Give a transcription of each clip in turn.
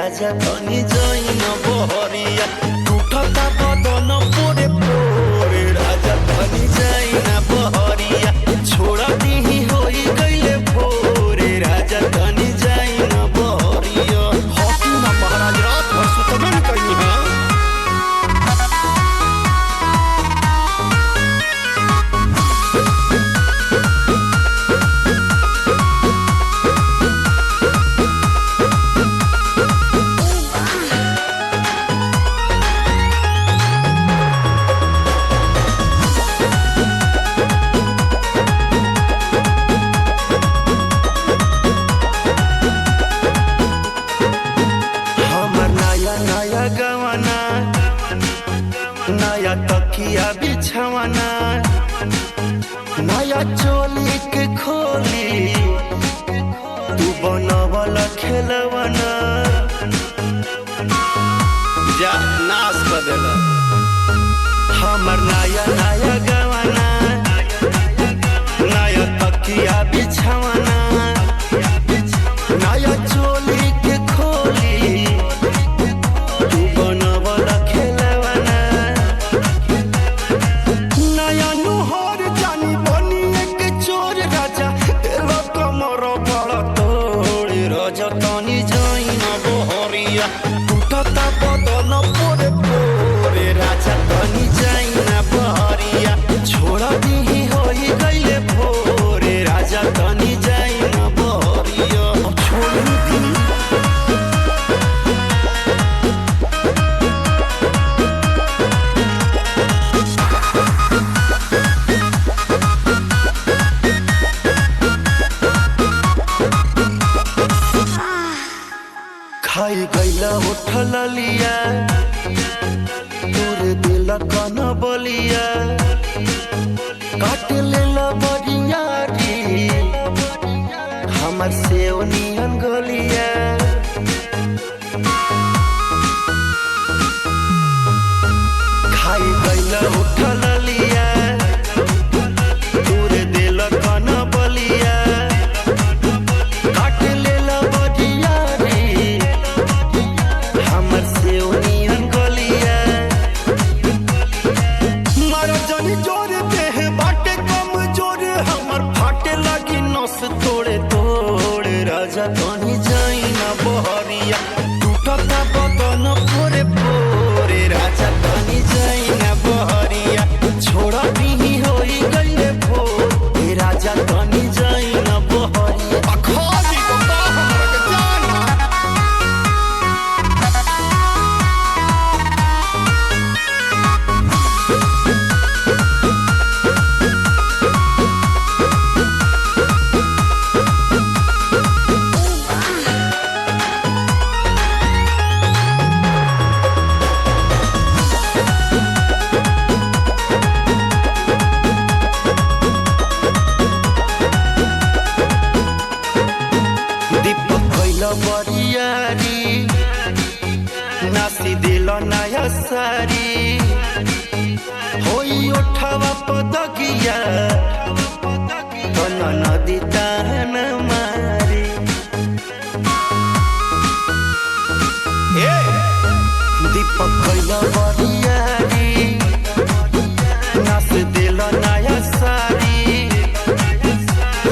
राजा तनी जइन बहरिया टूटता बदन पोरे पोरे राजा तनी जइन बहरिया छोड़ दिही होई गइले भोरे राजा तनी जइन बहरिया। हॉकी ना महाराज, रात भर सुतबे न कइनी हां। हमर नया नया गवाना, नया तकिया बिछवाना, नया चोली के खोली तू बनवल खेलवाना। जा नाश कर देला। हमर नया नया गवाना, नया तकिया बिछवाना, नया चोली के खोली तू बनवल खेलवाना। नया नुहर जानी बनी एक चोर राजा तेरा कमर बड़ तोड़ राजा तनी जाइन बहरिया टूटता बदन पोरे पोरे राजा तनी जाइन बहरिया छोड़ दिही होई गइले भोरे राजा तनी जाइन बहरिया। अब छोड़ दी। खाई गइला उठल लिया तोर दिल कन बलिया काट लेल बरियारी हमर सेव नियन गलिया। खाई गइला उठल लिया तोर दिल कन बलिया काट लेल बरियारी हमर सेव नियन गलिया। मारा जानी जोर देह बाटे कम जोर हमर फाटे लागी नस तोड़े तोड़े राजा तनी जाइन बहरिया टूटता बदन पोरे पोरे राजा तनी जाइन बहरिया छोड़ दिही होई गइले भोरे राजा तनी जाइन बहरिया। अखाली को का हमरा के जाना। दीपक कैल बरियारी नासी दिल नया सारी होई उठवा पदगिया तन नदी तान मारी। ए दीपक कैल बरियारी नास दिल नया सारी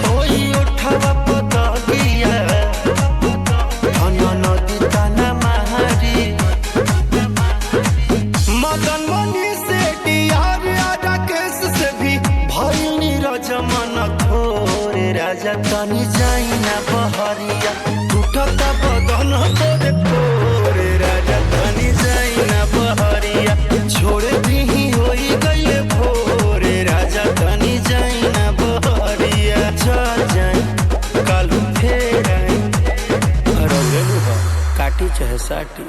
होई उठवा पदगिया तन नदी तान मारी। मदन मनी से डीआर राकेश से भी भइल नीरज मन थोरे राजा तनी जाइना बहरिया टूटता बदन पोरे पोरे राजा तनी जाइना बहरिया छोड़ दिही होई गइले भोरे राजा तनी जाइना बहरिया। चल जाई कालू फेर आई काटी चाहे साटी।